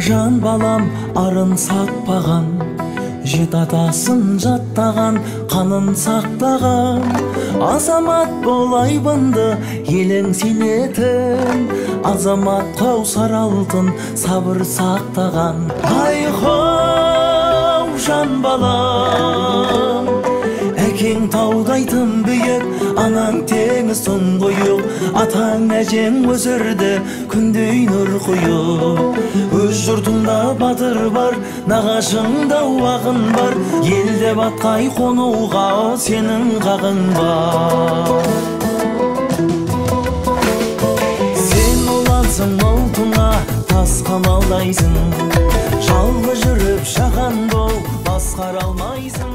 Жан балам арын сатпаған, жеті атасын жаттаған, қанын сақтаған. Азамат бол айбынды, елің сенетін, азамат қаусар алтын, сабыр сақтаған. Ай-хоу, жан балам, әкең таудай тым биік, анаң теңіз тұңғиық, атаң әжең өсірді күндей нұр құйып. Өз жұртыңда батыр бар, нағашыңда уағын бар, елде батқай қонуға сенің қағың бар. Сен ұлансың ұлтыңа, тас қамалдайсың, жалғыз жүріп жаһан бол, басқара алмайсың.